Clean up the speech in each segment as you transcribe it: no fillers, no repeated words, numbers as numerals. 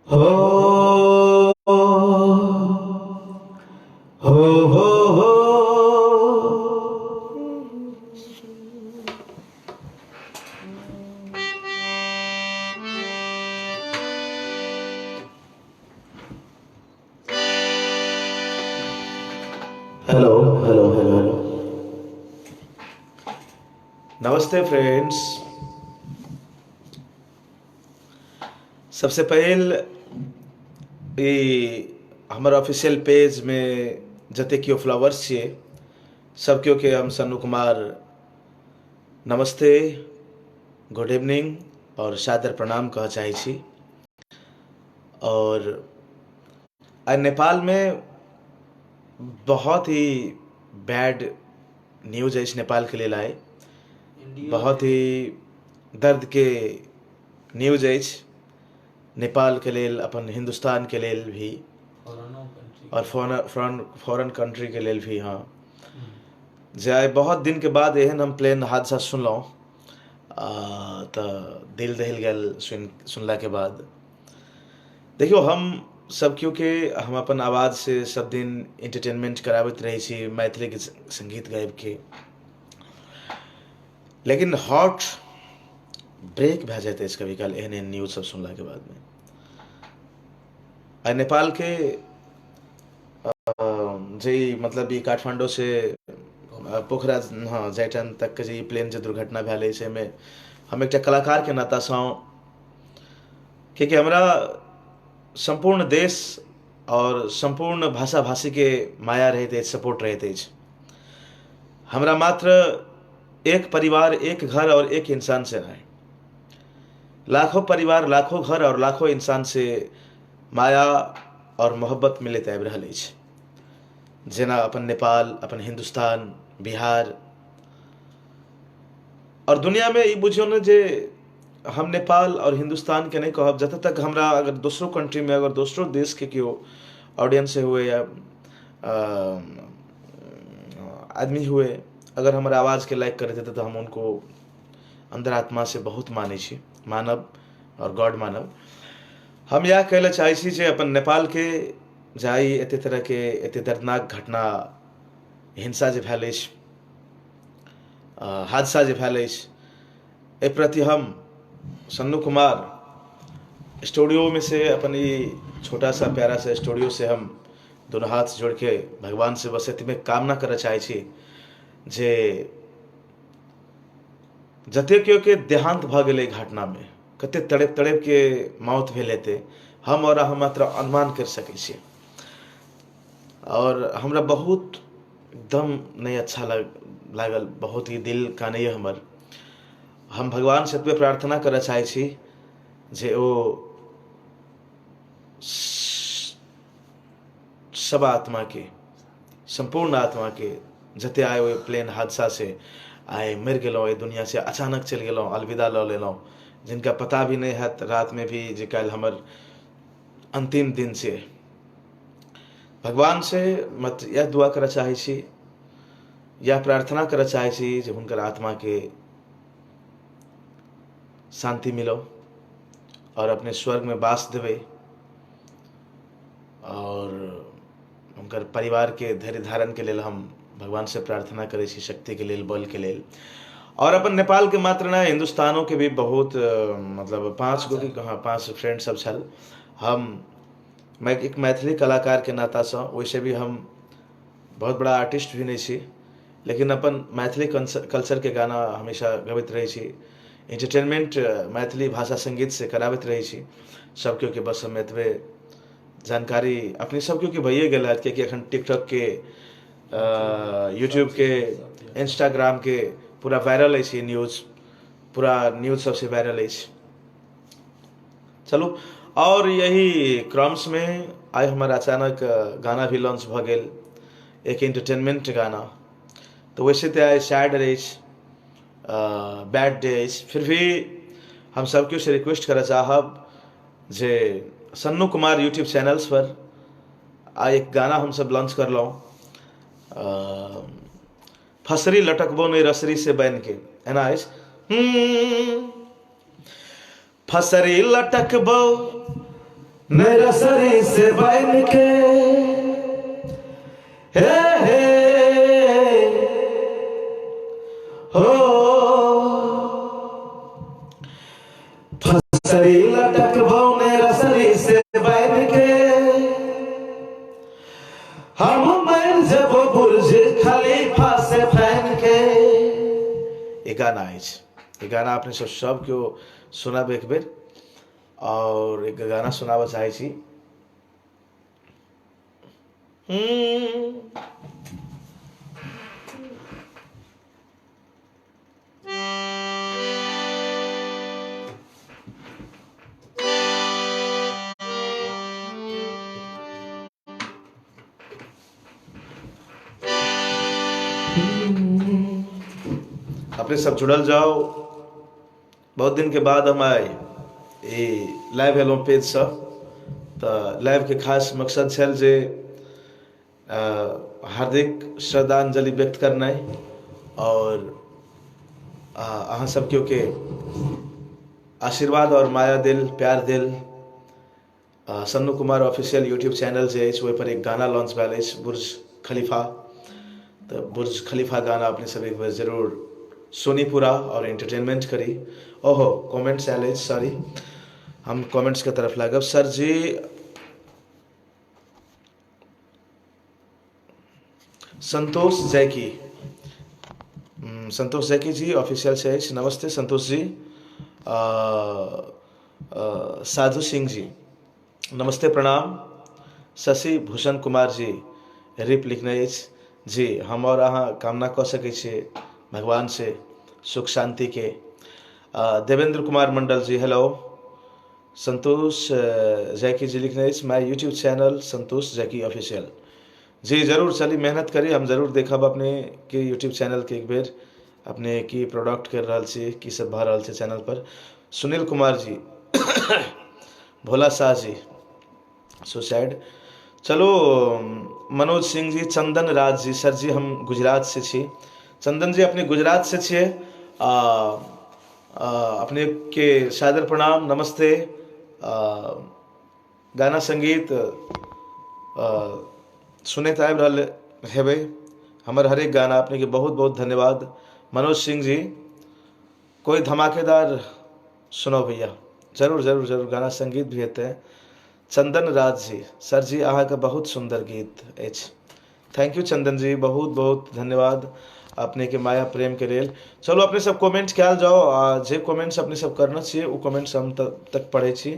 हो हो हो हो हो। Hello hello hello hello, नमस्ते फ्रेंड्स। सबसे पहिल ई हमर ऑफिशियल पेजमे जतेक केओ फ्लावर्स छियै, सब केओके हम सन्नू कुमार नमस्ते, गुड इवनिंग आओर सादर प्रणाम कहऽ चाहै छी। आओर आइ नेपालमे बहुत ही बैड न्यूज अछि नेपालके लेल। आइ बहुत ही दर्दके न्यूज अछि नेपालके लेल, अपन हिन्दुस्तानके लेल भी आओर फॉरेन कंट्रीके लेल भी। हँ, जे आइ बहुत दिनके बाद एहन हम प्लेन हादसा सुनलहुँ तऽ दिल दहलि गेल सुनलाके बाद। देखियौ, हम सब केओके हम अपन आवाजसँ सब दिन एंटरटेनमेंट कराबैत रहै छी मैथिलीके सङ्गीत गाबिके, लेकिन हार्ट ब्रेक भए जाइत अछि कभी काल एहन एहन न्यूज सब सुनलाके बादमे। आइ नेपालके जे मतलब ई काठमाण्डू से पोखरा, हँ, जाहि टाइम तकके जे ई प्लेन जे दुर्घटना भेल अछि, एहिमे हम एकटा कलाकारके नातासँ, कियाकि हमरा सम्पूर्ण देश आओर सम्पूर्ण भाषा भाषीके माया रहैत अछि, सपोर्ट रहैत अछि। हमरा मात्र एक परिवार, एक घर और एक इंसान से नहीं, लाखों परिवार, लाखों घर और लाखों इंसान से माया और मोहब्बत मिलैत आबि रहल अछि। जेना अपन नेपाल, अपन हिन्दुस्तान, बिहार और दुनियामे ई बुझियौ ने जे हम नेपाल और हिन्दुस्तानके नहि कहब, जतऽ तक हमरा अगर दोसरो कंट्रीमे, अगर दोसरो देशके केओ ऑडियंस हुए या आदमी हुए, अगर हमर आवाजके लाइक करैत हेतै तऽ हम उनको अन्तरात्मासँ बहुत मानै छी, मानब आओर गॉड मानब। हम इएह कहै लए चाहै छी जे अपन नेपालके जाहि एते तरहके एते दर्दनाक घटना, हिंसा जे भेल अछि, हादसा जे भेल अछि, एहि प्रति हम सन्नू कुमार स्टूडियोमे से, अपन ई छोटा सा प्यारा सा स्टूडियो से हम दोनों हाथ जोड़ के भगवान से बस एतबे कामना करऽ चाहै छी जे जते केओ के देहांत भऽ गेलै घटनामे, कते तड़पि तड़पि के मौत भेल हेतै, हम आओर अहाँ मात्र अनुमान करि सकै छियै। आओर हमरा बहुत एकदम नहि अच्छा लागल, बहुत ही दिल कानैए हमर। हम भगवानसँ एतबे प्रार्थना करऽ चाहै छी जे ओ सब आत्माके, सम्पूर्ण आत्माके, जते आइ ओहि प्लेन हादसासँ आइ मरि गेलहुँ, एहि दुनिआँसँ अचानक चलि गेलहुँ, अलविदा लऽ लेलहुँ, जिनका पता भी नहि हैत रातिमे भी जे काल्हि हमर अन्तिम दिन छै, भगवानसँ मत इएह दुआ करऽ चाहै छी, इएह प्रार्थना करऽ चाहै छी जे हुनकर आत्माके शान्ति मिलौ आओर अपने स्वर्गमे वास देबै आओर हुनकर परिवारके धैर्य धारणके लेल हम भगवानसँ प्रार्थना करै छी, शक्तिके लेल, बलके लेल। आओर अपन नेपालके मात्र नहि, हिन्दुस्तानोके भी बहुत मतलब 5 गो कि, हँ, 5 फ्रेंड सब छल। हम एक मैथिली कलाकारके नातासँ, ओहिसँ भी हम बहुत बड़ा आर्टिस्ट भी नहि छी, लेकिन अपन मैथिली कल्चरके गाना हमेशा गबैत रहै छी, एंटरटेनमेंट मैथिली भाषा सङ्गीतसँ कराबैत रहै छी सब केओके। बस हम एतबे जानकारी अपने सब केओके भइए गेल हैत, कियाकि एखन टिकटॉकके, यूट्यूबके, इंस्टाग्रामके पूरा वायरल अछि ई न्यूज, पूरा न्यूज सबसँ वायरल अछि। चलू, आओर यही क्रम्समे आइ हमर अचानक गाना भी लॉन्च भऽ गेल, एक एंटरटेनमेंट गाना। तऽ वैसे तऽ आइ सैड अछि, बैड डे अछि, फिर भी हम सब केओसँ रिक्वेस्ट करऽ चाहब जे सन्नू कुमार यूट्यूब चैनल्स पर आइ एक गाना हमसब लॉन्च करलहुँ, फसरी लटकबो नहि रसरी से बनिके। एना अछि, फसरी लटकबो नरसरी से बन के हे हे हो फसरी लटकबौ नरसरी से बन के हम मर जबो बुर्ज खलीफा से फैन के। ई गाना अछि, ई गाना अपने सब सब केओ सुनब एक बेर और एक गाना सुनाबऽ चाहै छी। अपने सब जुड़ल जाओ। बहुत दिन के बाद हम आइ ई लाइव एलहुँ पेजसँ। तऽ लाइवके खास मकसद छल जे हार्दिक श्रद्धांजलि व्यक्त करनाइ आओर अहाँ सब केओके आशीर्वाद आओर माया देल प्यार देल। Sannu Kumar official YouTube channel जे अछि ओहिपर एक गाना लॉन्च भेल अछि बुर्ज खलीफा। तऽ बुर्ज खलीफा गाना अपने सब एक बेर जरूर सुनी पूरा आओर एंटरटेनमेंट करी। ओहो कमेंट्स आयल अछि, सॉरी हम कमेंट्सके तरफ लागब। सर जी संतोष जैकी, संतोष जैकी जी ऑफिशियल से अछि, नमस्ते संतोष जी। साधु सिंह जी नमस्ते प्रणाम। शशि भूषण कुमार जी रिप लिखने अछि जी, हम और अहाँ कामना कऽ सकै छियै भगवान से सुख शांति के। देवेंद्र कुमार मंडल जी हेलो। संतोष जैकी जी लिखने अछि my YouTube channel Santosh Jaiki official जी, जरूर चली मेहनत करी, हम जरूर देखब अपने के यूट्यूब चैनल के एक बेर अपने की प्रोडक्ट कर रहल छी, की सब भऽ रहल छै चैनल पर। सुनील कुमार जी भोला शाह जी सुसाइड। चलो मनोज सिंह जी, चंदन राज जी, सर जी हम गुजरात से छी। चंदन जी अपने गुजरात से छियै, अपने के सादर प्रणाम नमस्ते। गाना संगीत सुनैत आबि रहल हेबै हमर हरेक गाना, अपने के बहुत बहुत धन्यवाद। मनोज सिंह जी कोई धमाकेदार सुनो भैया, जरूर जरूर जरूर गाना संगीत भी हेतै। चंदन राज जी, सर जी अहाँके बहुत सुन्दर गीत अछि, thank you चंदन जी, बहुत बहुत धन्यवाद अपने के माया प्रेम के लेल। चलो अपने सब कमेंट कयल जाओ, आ जे कमेंट्स अपने सब करने छियै ओ कमेंट्स हम तक पढ़ै छी।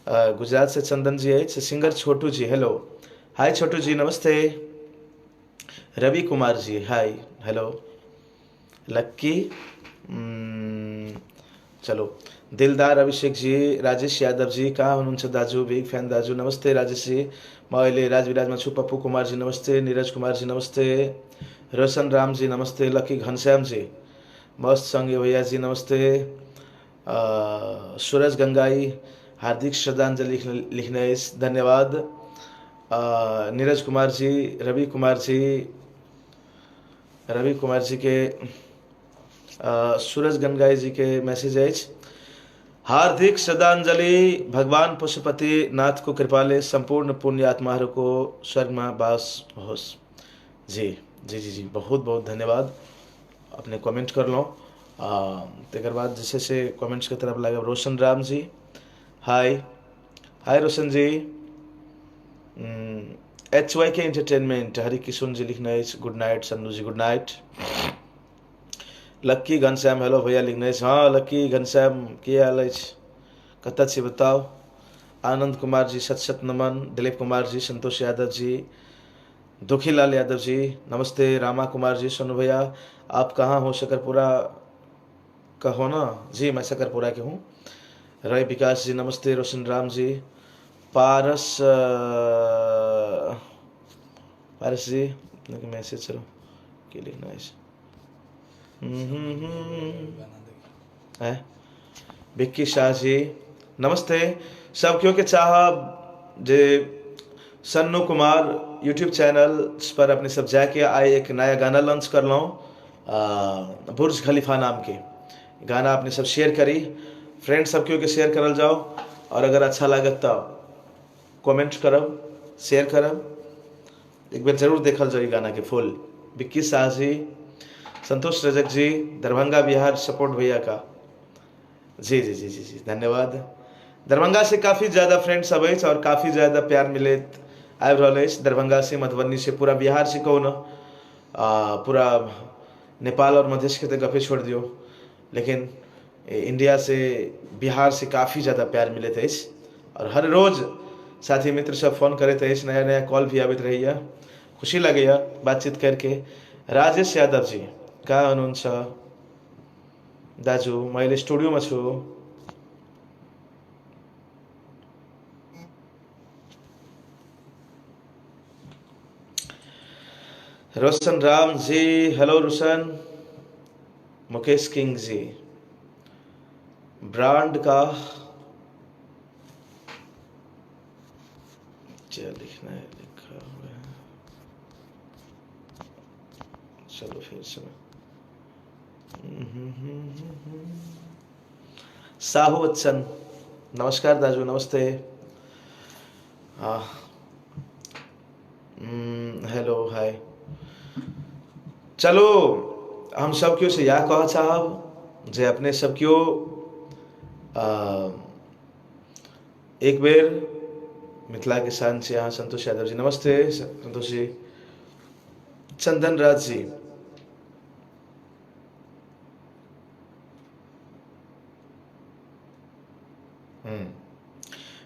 गुजरात से चंदन जी अछि, singer Chhotu ji hello, hi Chhotu ji नमस्ते। Ravi Kumar ji hi hello. लक्की चलो दिलदार अभिषेक जी, राजेश यादव जी कहाँ हुनुहुन्छ दाजु, बिग फ्यान दाजु नमस्ते राजेश जी, म अहिले राजविराजमा छु। पप्पू कुमार जी नमस्ते, निरज कुमार जी नमस्ते, रोशन राम जी नमस्ते, लक्की घनश्याम जी मस्त सँगे भैया जी नमस्ते, सूरज गंगाई हार्दिक श्रद्धांजलि लिखने अछि धन्यवाद। नीरज कुमार जी, रवि कुमार जी, रवि कुमार जी के सूरज गंगाई जी के मैसेज अछि। हार्दिक श्रद्धांजलि भगवान पशुपति नाथ को कृपाले संपूर्ण पुण्य आत्माहरूको स्वर्गमा वास होस्। जी जी जी जी बहुत बहुत धन्यवाद, अपने कमेंट करलहुँ। तकर बाद जे छै से कमेंट्सके तरफ लागब। Roshan Ram ji hi, hi Roshan ji. H Y K entertainment Hari Kishun ji लिखने अछि good night. Sandu ji good night. Lucky Ghanshyam hello भैया लिखने अछि। हाँ लक्की घनश्याम की हाल अछि, कतऽ छी बताउ। आनंद कुमार जी सत सत नमन। दिलीप कुमार जी, संतोष यादव जी, दुखीलाल यादव जी नमस्ते। रामा कुमार जी सोनू भैया आप कहाँ हो, शकरपुरा का हो ना? जी मैं शकरपुरा के हूँ। रवि विकास जी नमस्ते। रोशन राम जी, पारस पारस जी मैसेज चलो के लिखना है। विक्की शाह जी नमस्ते। सब केओ के चाहब जे सन्नू कुमार यूट्यूब चैनल पर अपने सब जाके आइ एक नया गाना लॉन्च करलहुँ, बुर्ज खलीफा नाम के गाना अपने सब शेयर करी, फ्रेंड सब केओ के शेयर करल जाओ, और अगर अच्छा लागत तऽ कमेंट करब, शेयर करब, एक बेर जरूर देखल जाओ ई गाना के फुल। विक्की शाह जी, संतोष रजक जी, दरभंगा बिहार सपोर्ट भैया का जी जी जी जी जी धन्यवाद। दरभंगा से काफ़ी ज़्यादा फ्रेंड्स सब अछि और काफ़ी ज़्यादा प्यार मिलैत आबि रहल अछि दरभंगा से, मधुबनी से, पूरा बिहार से कहू न, पूरा नेपाल और मधेश के तऽ गपे छोड़ि दियौ, लेकिन इंडिया से, बिहार से काफ़ी ज़्यादा प्यार मिलैत अछि और हर रोज साथी मित्र सब फोन करैत अछि, नया नया कॉल भी आबैत रहैया, खुशी लगैया बातचीत करके। राजेश यादव जी कहाँ हुनुहुन्छ दाजु? म अहिले स्टुडियोमा छु। रोशन राम जी, हेलो रोशन। मुकेश किंग जी, ब्रांड का क्या लिखना है, लिखा हुआ है, चलो फिर से। साहू बच्चन, नमस्कार दाजू, नमस्ते। Hello hi. चलो हम सब केओ से इएह कहऽ चाहब जे अपने सब केओ एक बेर मिथिला के शान से अहाँ संतोष यादव जी, नमस्ते संतोष जी। चंदन राज जी,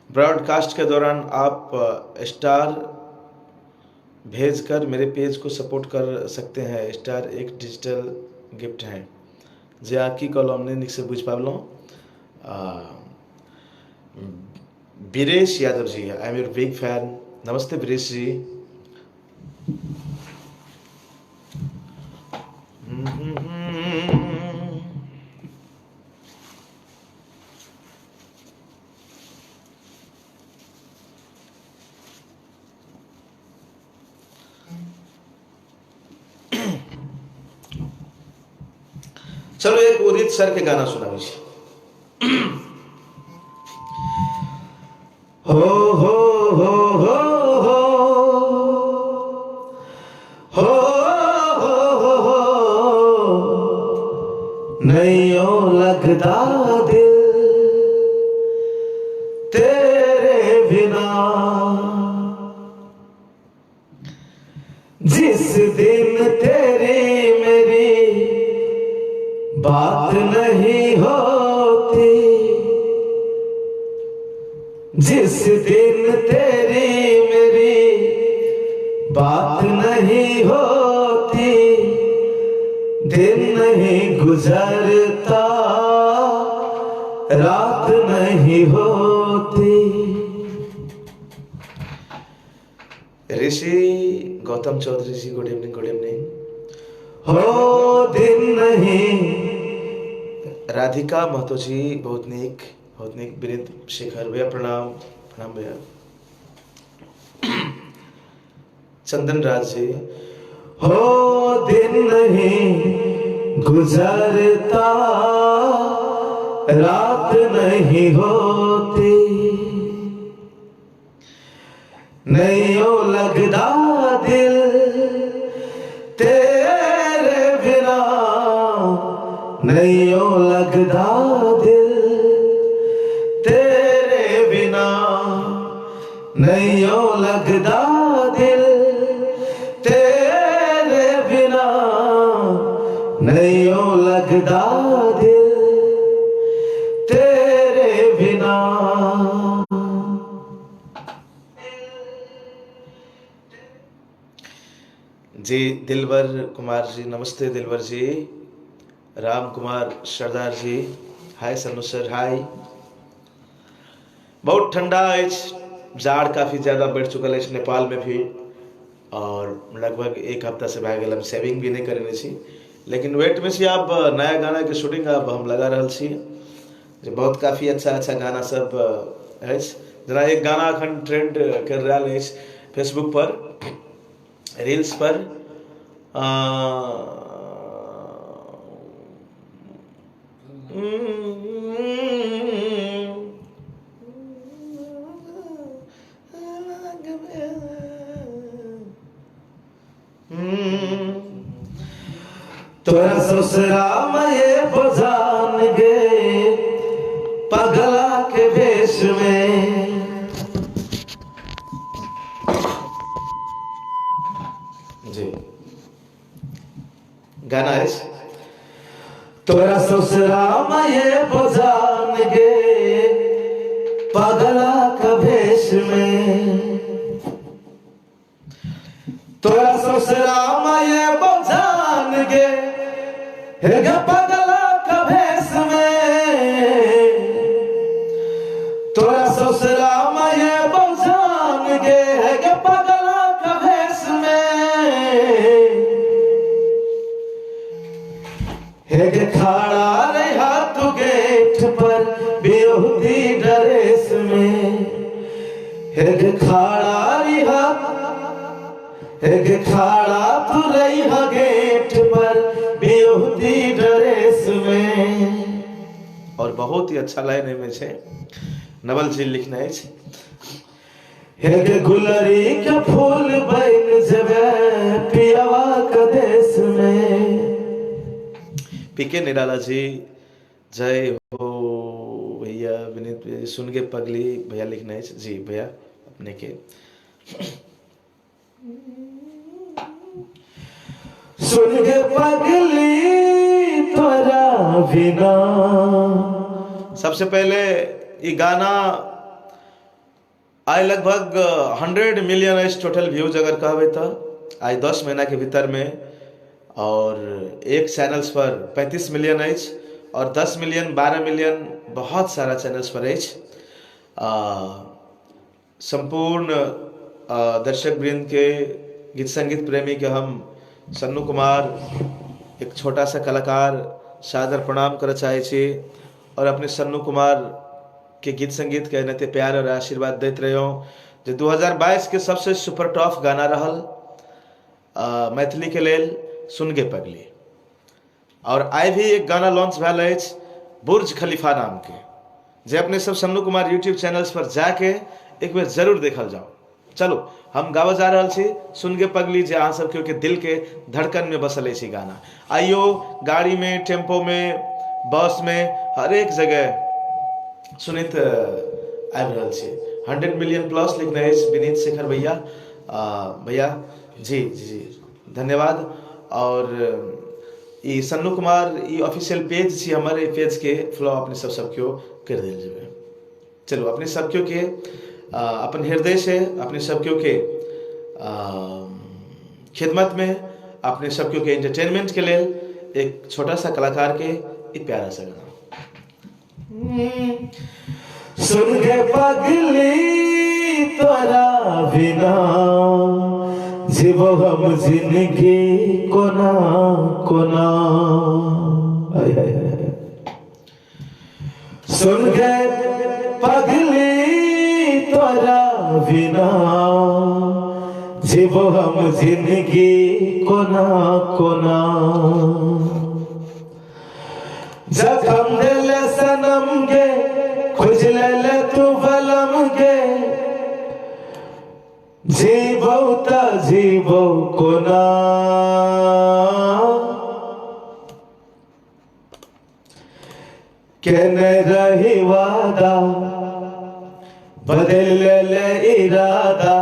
ब्रॉडकास्ट के दौरान आप स्टार भेजकर मेरे पेज को सपोर्ट कर सकते हैं। स्टार एक डिजिटल गिफ्ट है। जे अहाँ की कहलहुँ हम नहि नीकसँ बुझि पाबलहुँ। Viresh Yadav ji, I am your big fan, नमस्ते वीरेश जी। चलो एक उदित सर के गाना सुनाबै छी। हो हो हो हो हो हो हो हो नैयो लगदा दिल तेरे बिना, जिस दिन तेरी मेरी बात नहीं होती, जिस दिन तेरी मेरी बात नहीं होती, दिन नहीं गुजरता रात नहीं होती। Rishi Gautam Chaudhary ji, good evening, good evening. हो दिन नहीं। राधिका महतो जी, बहुत नीक, बहुत नीक। वीरेंद्र शेखर भैया प्रणाम, प्रणाम भैया। चंदन राज जी, हो दिन नहीं गुजरता रात नहीं होती, नहीं लगदा दिल तेरे बिना, नहीं लगदा दिल तेरे बिना, नहीं लगदा दिल तेरे बिना, नहीं लगदा दिल तेरे बिना। जी दिलबर कुमार जी, नमस्ते दिलबर जी। राम कुमार सरदार जी, हाय सनु सर, हाय। बहुत ठंडा अछि, जाड़ काफ़ी ज़्यादा बढ़ि चुकल अछि नेपाल में भी, और लगभग एक हफ्ता से भए गेल हम सेविंग भी नहीं करेने छी, लेकिन वेट में छी। आब नया गाना के शूटिंग आब हम लगा रहल छी, जे बहुत काफ़ी अच्छा अच्छा गाना सब अछि। जेना एक गाना अखन ट्रेंड कर रहल अछि फेसबुक पर, रील्स पर, तोरा ससुरा में ये बजान गे पगला के भेष में। जी गाना अछि तोरा ससुरा में ये बजान गे पगला के भेष में। तोरा ससुरा में ये बजान गे हे गे पगला के भेष में। तोरा ससुरा में ये बजान गे हे गे पगला के भेष में। हे गे खड़ा रहा तू गेट पर बेहुदी ड्रेस में। हे गे खड़ा रहा, हे गे खड़ा तू रहा गेट पर बेहुदी ड्रेस में। और बहुत ही अच्छा लाइन एहिमे छै, नवल जी लिखने अछि। हे गे गुलरी के फूल बन जेबे पियवा के देश में। पीके निराला जी जय हो भैया। विनीत भैया, सुन के पगली भैया लिखने अछि। जी भैया अपने के सुन के पगली तोरा बिना। सबसे पहले ई गाना आइ लगभग 100 मिलियन अछि टोटल व्यूज अगर कहबै तऽ आइ 10 महीना के भीतर में, और एक चैनल्स पर 35 मिलियन अछि और 10 मिलियन 12 मिलियन बहुत सारा चैनल्स पर अछि। सम्पूर्ण दर्शक वृंद के, गीत संगीत प्रेमी के हम सन्नू कुमार एक छोटा सा कलाकार सादर प्रणाम करऽ चाहै छी और अपने सन्नू कुमार के गीत संगीत के एनाहिते प्यार और आशीर्वाद दैत रहियौ जे 2022 के सबसे सुपर टॉप गाना रहल मैथिली के लेल सुन गे पगली। और आइ भी एक गाना लॉन्च भेल अछि बुर्ज खलीफा नाम के, जे अपने सब सन्नू कुमार यूट्यूब चैनल्स पर जाके एक बेर जरूर देखल जाओ। चलो हम गाबऽ जा रहल छी सुन गे पगली, जे अहाँ सबके के दिल के धड़कन में बसल अछि गाना। आइयो गाड़ी में, टेम्पो में, बस में, हर एक जगह सुनैत आबि रहल छी। 100 मिलियन प्लस लिखने अछि विनीत शेखर भैया। भैया जी जी जी धन्यवाद। और ई सन्नू कुमार ई ऑफिशियल पेज छी हमर, ई पेज के फॉलो अपने सब सब केओ कर देल जेबै। चलू अपने सब केओ के अपन हृदय से अपने सब केओ के खिदमत में, अपने सब केओ के एंटरटेनमेंट के लेल एक छोटा सा कलाकार के ई प्यारा सा गाना। सुन गे पगली तोरा बिना जीवो हम जिंदगी कोना कोना। आय हाय हाय। सुन गे पगली तोरा बिना जीवो हम जिंदगी कोना कोना। जखम दिल सनम गे खोज ले तू बलम गे जीवो त जीवो कोना। केने रही वादा बदल ले इरादा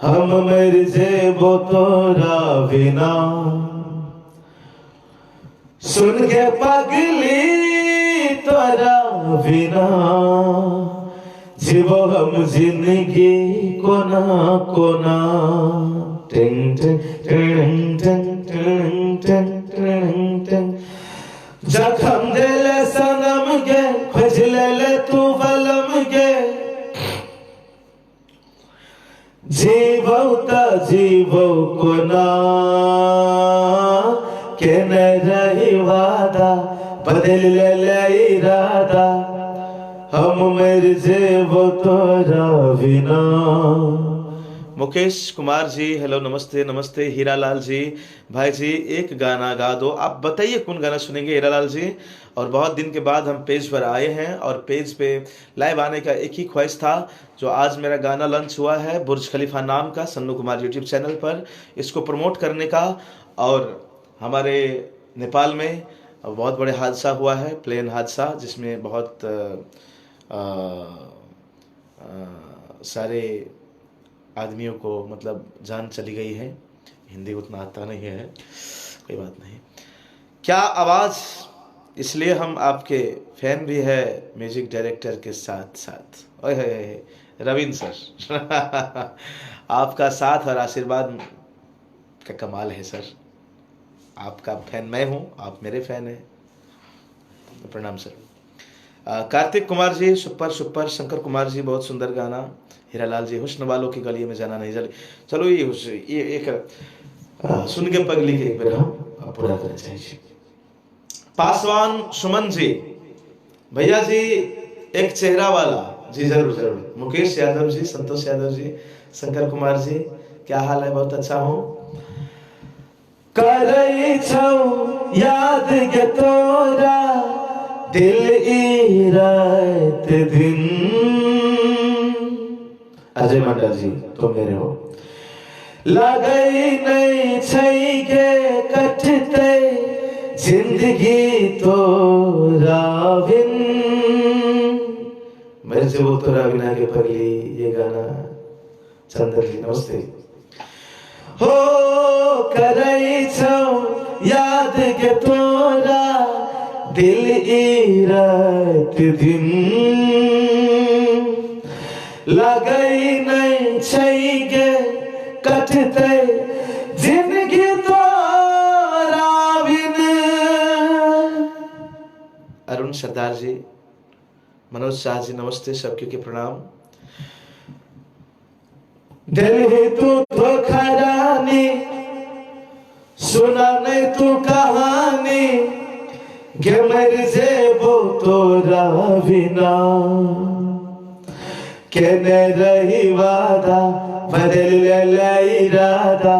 हम मर जेबो तोरा बिना। सुन के पगली तोरा बिना जीवो हम जिंदगी कोना कोना। टिंग टिंग टिंग टिंग टिंग टिंग टिंग टिंग। जखम दिल सनम गे खोज ले तू बलम गे जीवो त जीवो कोना। केने रही वादा बदल ले इरादा हम मर जेबो तोरा बिना। मुकेश कुमार जी हेलो नमस्ते नमस्ते। हीरालाल जी भाई जी एक गाना गा दो, आप बताइए कौन गाना सुनेंगे हीरालाल जी। और बहुत दिन के बाद हम पेज पर आए हैं और पेज पे लाइव आने का एक ही ख्वाहिश था, जो आज मेरा गाना लॉन्च हुआ है बुर्ज खलीफा नाम का सन्नू कुमार यूट्यूब चैनल पर, इसको प्रमोट करने का और हमारे नेपाल में बहुत बड़े हादसा हुआ है, प्लेन हादसा, जिसमें बहुत सारे आदमियों को मतलब जान चली गई है। हिंदी उतना आता नहीं है, कोई बात नहीं। क्या आवाज़, इसलिए हम आपके फैन भी है म्यूजिक डायरेक्टर के साथ साथ। ओए होए होए, रविंद्र सर आपका साथ और आशीर्वाद का कमाल है सर। आपका फैन मैं हूँ, आप मेरे फैन हैं, प्रणाम sir. Kartik Kumar ji super super. Shankar Kumar ji बहुत सुंदर गाना। हीरालाल जी हुस्न वालों की गली में जाना नहीं जले। चलो ये ये एक सुन के पगली के एक बेर हम पूरा करै चाहै छी। पासवान सुमन जी भैया जी एक चेहरा वाला जी जरूर जरूर। मुकेश यादव जी, संतोष यादव जी, शंकर कुमार जी क्या हाल है, बहुत अच्छा हूँ। करै छौ याद गे तोरा दिल ई रात दिन। अजय मंडल जी तुम मेरे हो। लगै नहीं छै गे कटतै जिंदगी तोरा बिन। मेरे से वो तोरा बिना के पगली ये गाना। चंद्र जी नमस्ते। हो करै छौ याद के तोरा दिल ई रात दिन। लगै नहीं छै गे कटतै जिंदगी तोरा बिन। अरुण सरदार जी, मनोज शाह जी नमस्ते, सबके के प्रणाम। दिल तू धोखा रानी सुना नहीं तू कहानी गे मर जेबो तोरा बिना। केने रही वादा बदल ले इरादा।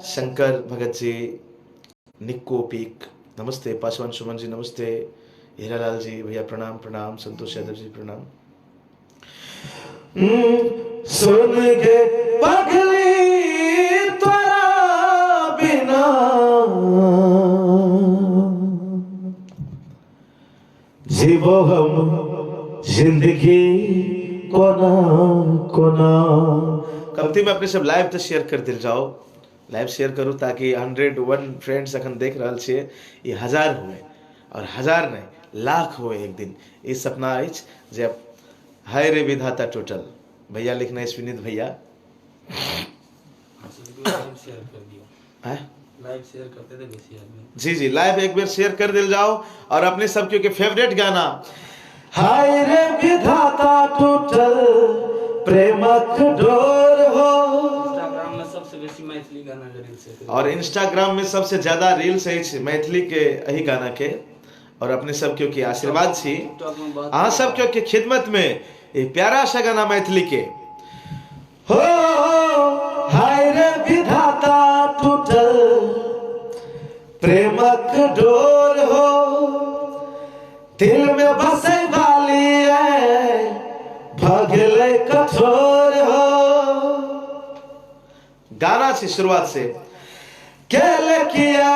शंकर भगत जी, निक्को पीक नमस्ते। पासवान सुमन जी नमस्ते। हीरालाल जी भैया प्रणाम प्रणाम। संतोष यादव जी प्रणाम। सुन गे पगली तोरा बिना जीवो हम जिंदगी कोना कोना। कमती में अपने सब लाइव तो शेयर कर दिल जाओ, लाइव शेयर करू ताकि 101 फ्रेंड्स अखन देख रहल छियै, ई 1000 हुए और 1000 नहीं लाख हुए एक दिन। ई सपना अछि जे हाय रे विधाता टोटल भैया लिखना है विनीत भैया। लाइव शेयर करते थे बेसी आदमी। जी जी लाइव एक बेर शेयर कर दिल जाओ और अपने सब के फेवरेट गाना हाय रे विधाता टूटल प्रेमक डोर हो। इंस्टाग्राम में सबसे बेसी मैथिली गाना के रील्स है और इंस्टाग्राम में सबसे ज्यादा रील्स अछि मैथिली के एही गाना के। और अपने सब के आशीर्वाद छी अहाँ सब के खिदमत में ये प्यारा सा गाना मैथिली के हो। हाय रे विधाता टूटल प्रेमक डोर हो। दिल में बसे वाली है भगले कठोर हो। गाना से शुरुआत से केल किया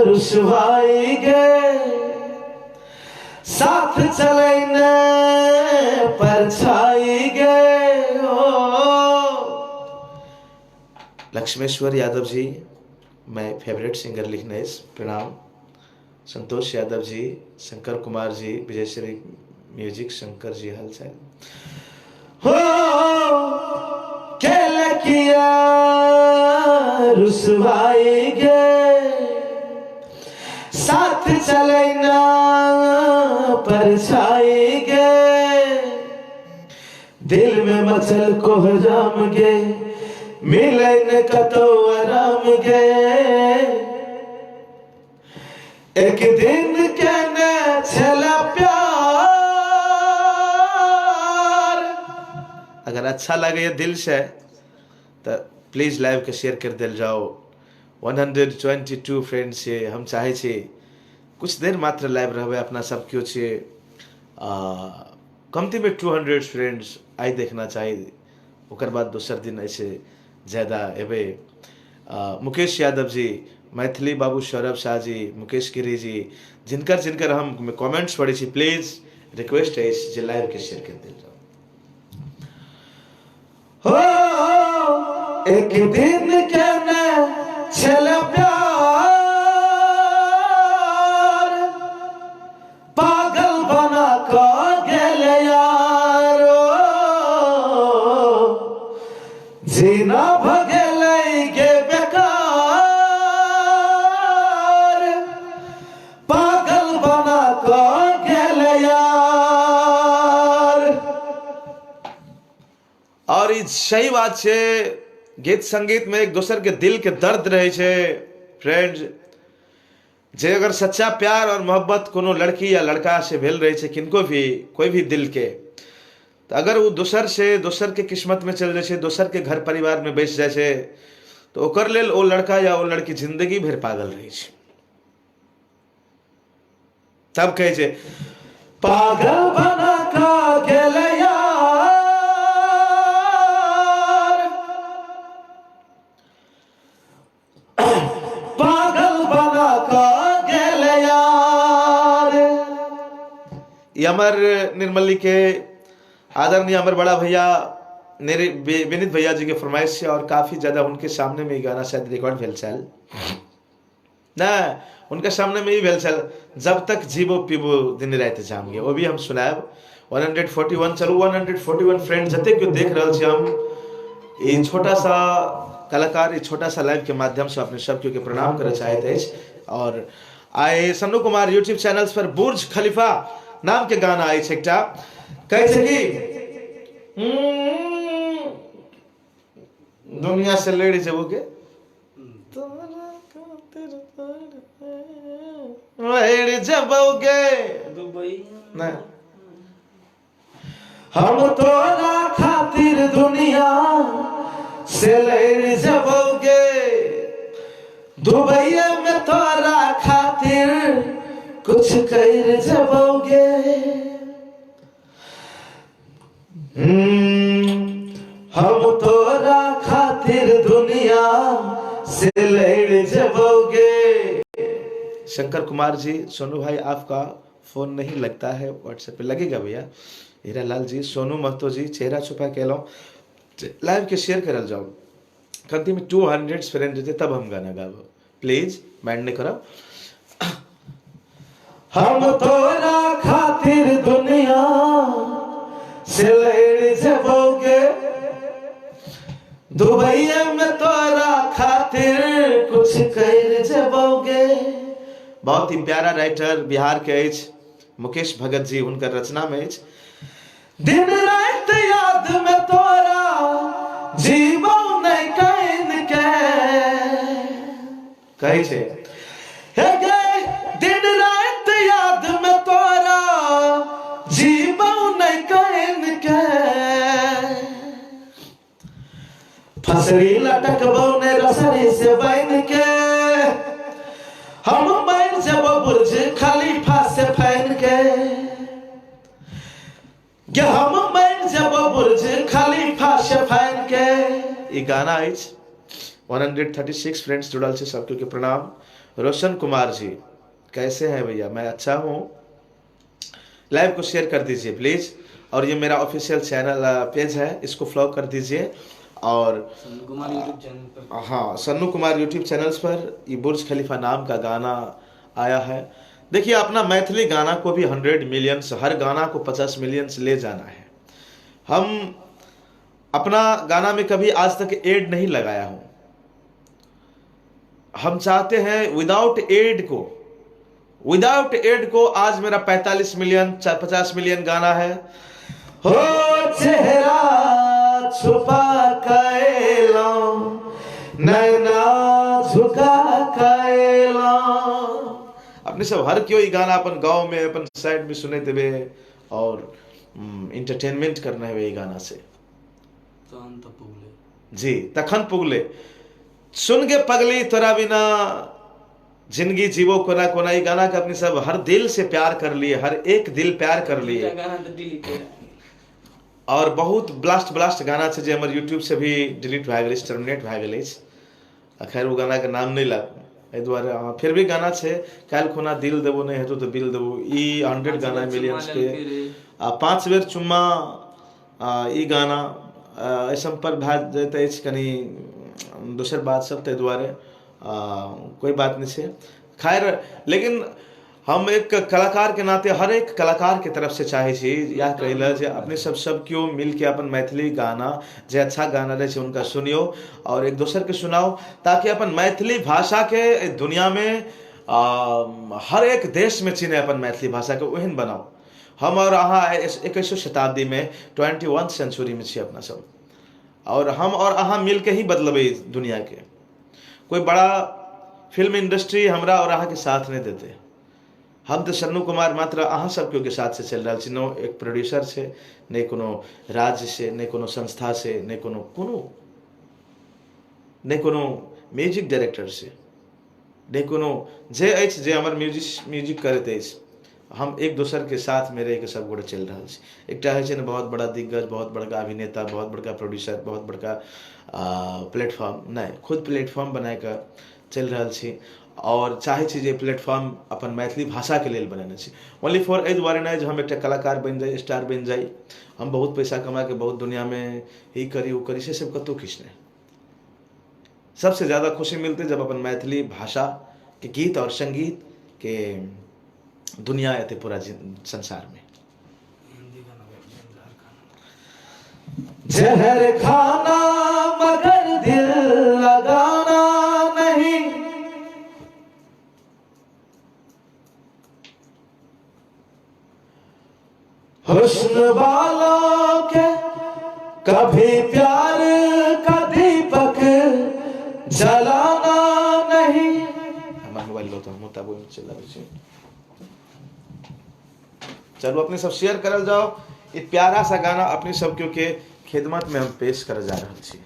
रुसवाई गे साथ चले ने परछाई गे हो। लक्ष्मेश्वर यादव जी मैं फेवरेट सिंगर लिखने प्रणाम। संतोष यादव जी, शंकर कुमार जी, विजय श्री म्यूजिक शंकर जी हाल चाल हो। खेल किया रुसवाई गे साथ चले ना परछाई गे। दिल में मचल कोहराम गे मिले न कतो आराम गे। एक दिन केने छला प्यार। अगर अच्छा लगे दिल से तो प्लीज लाइव के शेयर कर दिल जाओ। 122 फ्रेंड्स से हम चाहे छी कुछ देर मात्र लाइव रहबे अपना सब केओ छे। कमती में 200 फ्रेंड्स I देखना चाही, ओकर बाद दोसर दिन ऐसे ज्यादा एबे। मुकेश यादव जी, मैथिली बाबू सौरभ शाह जी, मुकेश गिरी जी, जिनकर जिनकर हम कमेंट्स पढ़ै छी, प्लीज रिक्वेस्ट अछि जे लाइव के शेयर कर देल जाओ। हो एक दिन के ने छल प्यार, पागल बना क गेल यारो, जीना भगेलै गे बेकार, पागल बना क गेल यार। और ई सही बात छै, गीत संगीत में एक दोसर के दिल के दर्द रहे छै फ्रेंड्स। जे अगर सच्चा प्यार और मोहब्बत कोनो लड़की या लड़का से भेल रहे छै, किनको भी कोई भी दिल के, तऽ अगर ओ दोसर से दोसर के किस्मत में चल जाइ छै, दोसर के घर परिवार में बैस जाइ छै, तऽ ओकर लेल ओ लड़का या ओ लड़की जिंदगी भरि पागल रहै छै। तब कहै छै पागल बना का गेल यार, पागल बना का गेल यार। ई हमर निर्मली के आदरणीय हमर बड़ा भैया विनीत भैया जी के फरमाइश से और काफी ज्यादा उनके सामने में ई गाना शायद रिकॉर्ड भेल छल ना, उनके सामने में ही भेल छल जब तक जीवो पीबो दिन राति जामगे, वो भी हम सुनायब। 141 चलू, 141 फ्रेंड जते केओ देख रहल छी, हम ई छोटा सा कलाकार ई छोटा सा लाइव के माध्यम से अपने सब केओ के प्रणाम करऽ चाहैत अछि। और आइ सन्नू कुमार यूट्यूब चैनल्स पर बुर्ज खलीफा नाम के गाना अछि एकटा, कहै छै कि दुनिया से लड़ि जेबो के लड़ि जेबोगे दुबई ना, हम तोरा खातिर दुनिया से लड़ि जेबोगे, दुबई में तोरा खातिर कुछ कर जेबोगे। हम तोरा खातिर दुनिया से लड़ जेबोगे। शंकर कुमार जी, सोनू भाई आपका फोन नहीं लगता है व्हाट्सएप पे, लगेगा भैया। हीरा लाल जी, सोनू महतो जी, चेहरा छुपा के अयलहुँ, लाइव के शेयर करल जाओ। कमती में 200 फ्रेंड जेतै तब हम गाना गाबब, प्लीज माइंड नहीं करब। हम तोरा खातिर दुनिया से लड़ जेबोगे, दुबई में तोरा खातिर कुछ कर जेबोगे। बहुत ही प्यारा राइटर बिहार के अछि मुकेश भगत जी, हुनकर रचना में अछि दिन रात याद में तोरा जीवो नहीं can के, कहै छै हे गे दिन रात याद में तोरा जीवो नहीं can के, फसरी लटकबो ने रसरी से बन के, हम मर जब बुर्ज खलीफा से फैन के, गे हम मर जब बुर्ज खलीफा से फैन के। ई गाना अछि। 136 फ्रेंड्स जुड़ल छै, सबके के प्रणाम। रोशन कुमार जी कैसे हैं भैया? मैं अच्छा हूँ। लाइव को शेयर कर दीजिए प्लीज, और ये मेरा ऑफिशियल चैनल पेज है, इसको फॉलो कर दीजिए। और सन्नू कुमार यूट्यूब चैनल पर, हाँ, सन्नू कुमार यूट्यूब चैनल्स पर ये बुर्ज खलीफा नाम का गाना आया है। देखिए अपना मैथिली गाना को भी 100 मिलियंस, हर गाना को 50 मिलियंस ले जाना है। हम अपना गाना में कभी आज तक एड नहीं लगाया हूँ। हम चाहते हैं विदाउट एड को आज मेरा 45 मिलियन 50 मिलियन गाना है। हो चेहरा छुपा कैलो, नैना झुका कैलो। अपने सब हर क्यों ये गाना अपन गांव में अपन साइड में सुने देवे और इंटरटेनमेंट करना है ये गाना से। तहन तो पुगले जी, तखन पुगले सुन के पगली तोरा बिना जिंदगी जीवो कोना कोना। ये गाना के अपने सब हर दिल से प्यार कर लिए, हर एक दिल प्यार कर लिए। गाना तो डिलीट है। और बहुत ब्लास्ट ब्लास्ट गाना छै जे हमर यूट्यूब से भी डिलीट भए गेल अछि, टर्मिनेट भए गेल अछि। आ खैर ओ गानाके नाम नहि लाब, एहि दुआरे अहाँ फिर भी गाना छै काल्हि खुना दिल देबो नहि हेतौ तऽ बिल देबो, ई 100 गाना मिलियंस के। आ 5 बेर चुम्मा ई गाना एहि सब पर भए जाइत अछि कनि दोसर बात सब, ताहि दुआरे कोइ बात नहि छै। खैर लेकिन हम एक कलाकार के नाते हर एक कलाकार के तरफ से चाहे छी इएह कहै लए जे अपने सब सब केओ मिलके अपन मैथिली गाना जे अच्छा गाना रहै छै हुनका सुनियौ और एक दोसर के सुनाउ, ताकि अपन मैथिली भाषा के दुनिया में हर एक देश में चिन्है अपन मैथिली भाषा के, ओहन बनाउ। हम और अहाँ 21वीं शताब्दी में 21 सेंचुरी में छी अपना सब, और हम और अहाँ मिलके ही बदलबै दुनिया के। कोई बड़ा फिल्म इंडस्ट्री हमरा और अहाँके साथ नहि देतै। हम तऽ सन्नू कुमार मात्र अहाँ सबके के साथ से चलि रहल छी, नो एक प्रोड्यूसर छै, नहि कोनो राज्य से, नहि कोनो संस्था से, नहि कोनो कोनो नहि कोनो म्यूजिक डायरेक्टर से, नहि कोनो जे अछि जे हमर म्यूजिक म्यूजिक करैत अछि। हम एक दोसर के साथ में रहि के सब गोटे चलि रहल छी। एकटा होइ छै ने बहुत बड़ा दिग्गज, बहुत बड़का अभिनेता, बहुत बड़का प्रोड्यूसर, बहुत बड़का प्लेटफॉर्म, नहि, खुद प्लेटफॉर्म बनाए कऽ चलि रहल छी और चाहै छी जे प्लेटफॉर्म अपन मैथिली भाषाके लेल बनेने छी, ओनली फॉर एहि दुआरे नहि जे हम एकटा कलाकार बनि जाइ, स्टार बनि जाइ, हम बहुत पैसा कमाके बहुत दुनियामे ई करी ओ करी, से सब कतहु किछु नहि। सबसे ज़्यादा खुशी मिलते जब अपन मैथिली भाषा के गीत और संगीत के दुनिया एते पूरा संसार में। जहर खाना मगर दिल लगाना नहीं, हुस्न वालों के कभी प्यार का दीपक जलाना नहीं। हमर मोबाइल लो तो हम तब ओहिमे चलाबै छी। चलू अपने सब शेयर करल जाओ ये प्यारा सा गाना अपने सब के खिदमत में हम पेश कर जा रहल छी।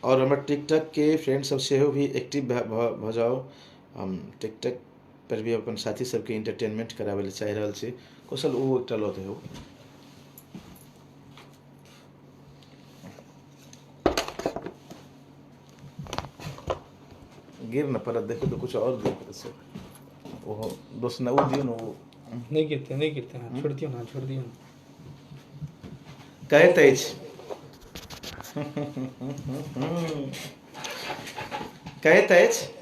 और हमर टिकटॉक के फ्रेंड सब सेहो भी एक्टिव भऽ जाओ। हम टिकटॉक पर भी अपन साथी सबके इंटरटेनमेंट कराबै लए चाहि रहल छी। कौशल ओ एकटा लऽ दहो। गिर न पड़त, देखो तो कुछ और देख से ओहो दोस्त न ओ दियो न ओ नहीं गिरते, नहीं गिरते ना, छोड़ दियो ना, छोड़ दियो ना। कहैत अछि कहैत अछि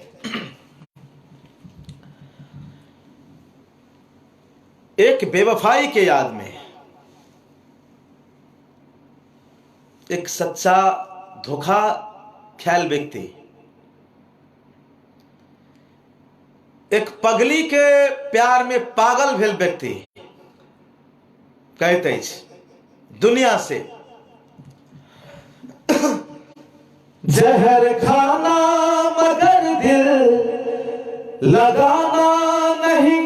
एक बेवफाई के याद में एक सच्चा धोखा ख्याल व्यक्ति एक पगली के प्यार में पागल भेल व्यक्ति कहैत अछि दुनिया से जहर खाना मगर दिल लगाना नहीं।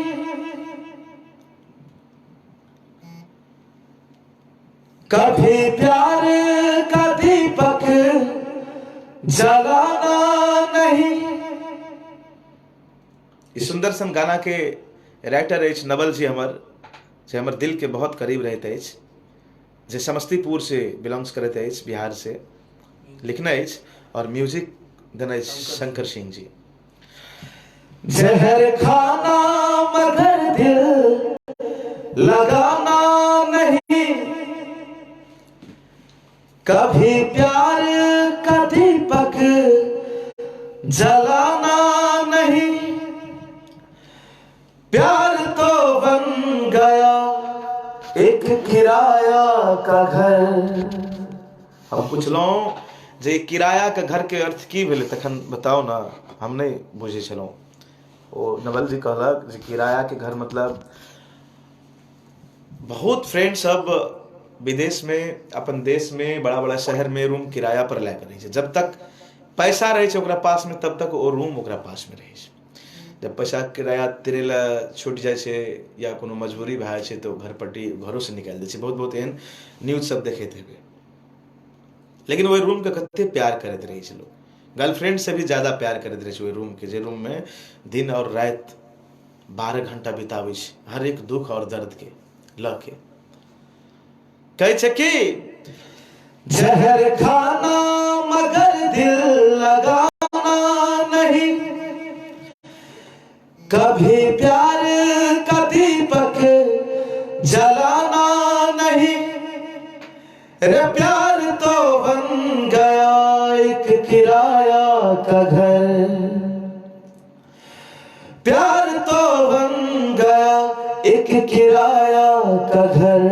कभी प्यार का दीपक जलाना नहीं। ई सुंदर सन गाना के राइटर अछि नवल जी हमर, जे हमर दिल के बहुत करीब रहैत अछि, जे समस्तीपुर से बिलोंग्स करैत अछि, बिहार से लिखने अछि और म्यूजिक देने अछि शंकर सिंह जी। जहर खाना मगर दिल लगाना नहीं, कभी प्यार का दीपक जलाना नहीं। प्यार तो बन गया एक किराया का घर। हम पुछलहुँ जे किराया के घर के अर्थ की भेलै, तखन बताउ ने, हम नहि बुझै छलहुँ। ओ नवल जी कहलक जे किराया के घर मतलब बहुत फ्रेंड सब विदेश में अपन देश में बड़ा बड़ा शहर में रूम किराया पर लए के रहै छै। जब तक पैसा रहै छै ओकरा पास में तब तक ओ रूम ओकरा पास में रहै छै। जब पैसा किराया तिरै लए छूटि जाइ छै या कोनो मजबूरी भए जाइ छै तऽ ओ घर पट्टी घरोसँ निकालि दै छै। बहुत बहुत एहन न्यूज सब देखैत हेबै। लेकिन ओहि रूमके कते प्यार करैत रहै छै लोक, गर्लफ्रेंड से भी ज्यादा प्यार करैत रहै छै ओहि रूमके, जे रूममे दिन आओर राति 12 घंटा बिताबै छै हर एक दुख आओर दर्दके लऽ के। कहै छै कि जहर खाना मगर कभी प्यार का दीपक जलाना नहीं, रे प्यार तो बन गया एक किराया का घर, प्यार तो बन गया एक किराया का घर,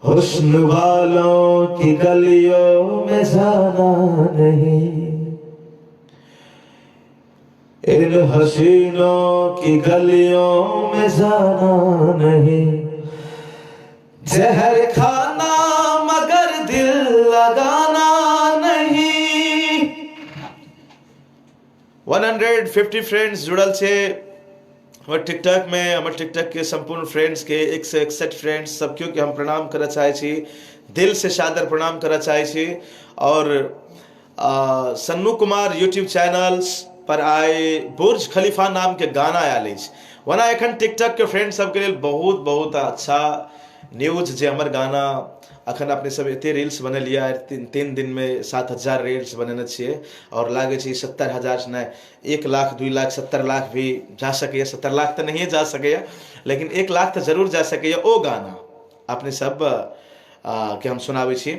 हुस्न वालों की गलियों में जाना नहीं, इन हसीनों की गलियों में जाना नहीं, जहर खाना मगर दिल लगाना नहीं। 150 फ्रेंड्स जुड़ल छे हमर टिकटॉक में। हमर टिकटॉक के संपूर्ण फ्रेंड्स के 161 फ्रेंड्स सब केओ के हम प्रणाम करऽ चाहै छी, दिल से सादर प्रणाम करऽ चाहै छी। और सन्नू कुमार यूट्यूब चैनल्स पर आइ बुर्ज खलीफा नाम के गाना आयल अछि। ओना एखन टिकटॉक के फ्रेंड सबके लेल बहुत बहुत अच्छा न्यूज जे हमर गाना अखन अपने सब एते रील्स बनेलियै, 3 दिन में 7000 रील्स बनेने छियै और लागै छै 70,000 से नहि 1 लाख 2 लाख 70 लाख भी जा सकैए, 70 लाख तऽ नहिए जा सकैए लेकिन 1 लाख तऽ जरूर जा सकैए। ओ गाना अपने सब के हम सुनाबै छी।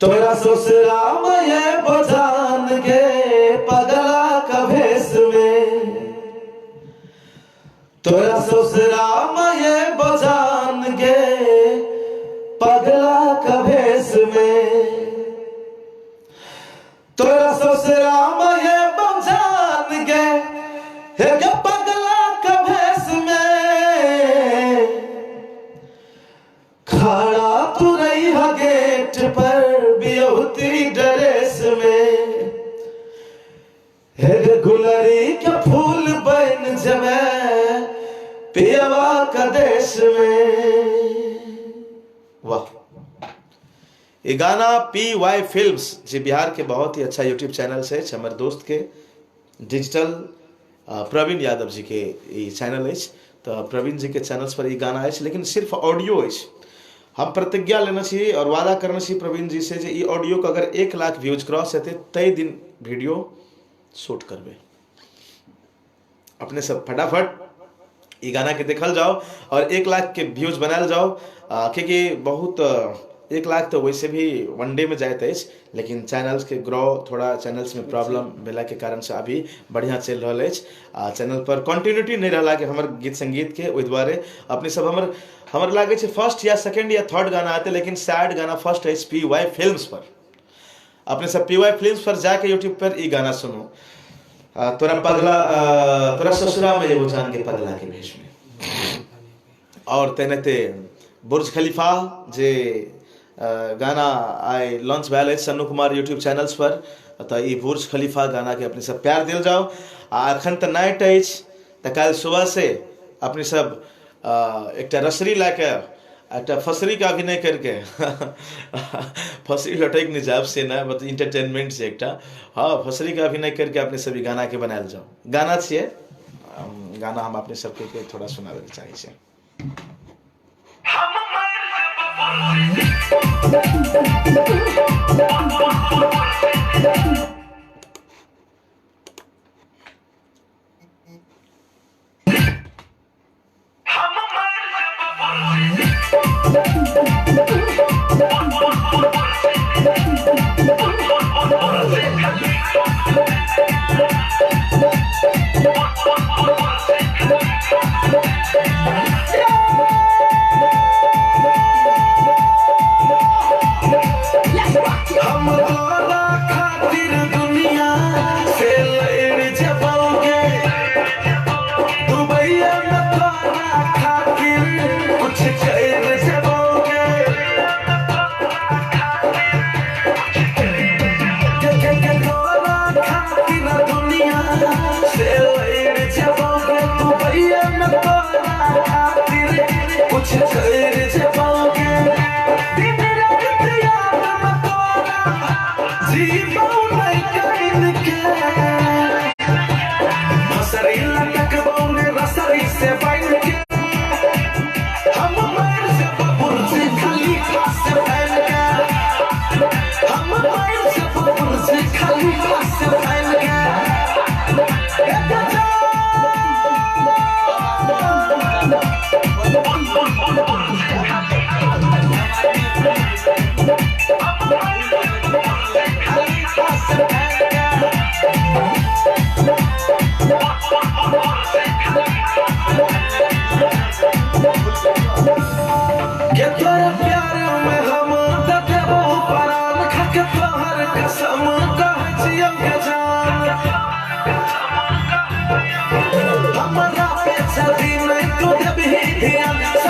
तोरा ससुरा में ये बजान के पगला का भेष में, तोरा ससुरा में ये बजान के पगला का भेष में, तोरा ससुरा में ये बजान के हे गे पगला का भेष में, खड़ा तू रही गेट पर बियौती ड्रेस में, हे गे गुलरी के फूल बन जमे पियवा का देश में। वाह, ये गाना पी वाई फिल्म्स जे बिहार के बहुत ही अच्छा यूट्यूब चैनल से हमर दोस्त के डिजिटल प्रवीण यादव जी के ई चैनल अछि। तऽ प्रवीण जी के चैनल्स पर ई गाना अछि लेकिन सिर्फ ऑडियो अछि। हम प्रतिज्ञा लेने छी और वादा करने छी प्रवीण जी से जे ई ऑडियो के अगर 1 लाख व्यूज क्रॉस हेतै तै दिन वीडियो शूट करबै। अपने सब फटाफट ई गाना के देखल जाओ और 1 लाख के व्यूज बनायल जाओ, क्योंकि बहुत 1 लाख तो वैसे भी वन डे में जाइत अछि लेकिन चैनल्स के ग्रो थोड़ा चैनल्स में प्रॉब्लम भेला के कारण से अभी बढ़िया चलि रहल अछि आ चैनल पर कंटिन्यूटी नहीं रहला के हमर गीत संगीत के, ओहि दुआरे अपने सब हमर लागै छै फर्स्ट या सेकेंड या थर्ड गाना आते लेकिन सैड गाना फर्स्ट अछि पी वाई फिल्म्स पर। अपने सब पी वाई फिल्म्स पर जाके यूट्यूब पर ई गाना सुनू, तोरा पगला, तोरा ससुरा में एगो जान के पगला के भेष में। और तेनाहिते बुर्ज खलीफा जे गाना आइ लॉन्च भेल अछि सन्नू कुमार यूट्यूब चैनल्स पर, तऽ ई बुर्ज खलीफा गाना के अपने सब प्यार देल जाओ। आ अखन तऽ नाइट अछि तऽ काल्हि सुबह से अपने सब एकटा रसरी लए के एकटा फसरी के अभिनय करके फसरी लटकि नहि जायब से नहि, मतलब इंटरटेनमेंट छै एकटा, हाँ फसरी के अभिनय करके अपने सब ई गाना के बनायल जाओ। गाना छियै, गाना हम अपने सबके के थोड़ा सुनाबै लए चाहै छियै। हम तोरा खातिर दुनिया से लड़ जबोगे, दुबईया में तोरा खातिर कुछ कर जबोगे।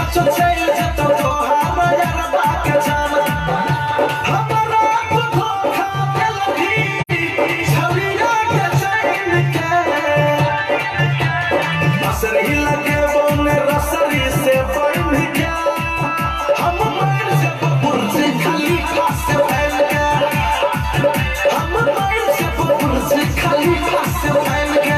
सच चल जतो तोहार यारबा के जान। हमरा तू धोखा देलही छविया के चैन के, रसरी लगे बोने रसरी से बन के, हम मर जब बुर्ज खलीफा से फैल के, हम मर जब बुर्ज खलीफा से फैल के।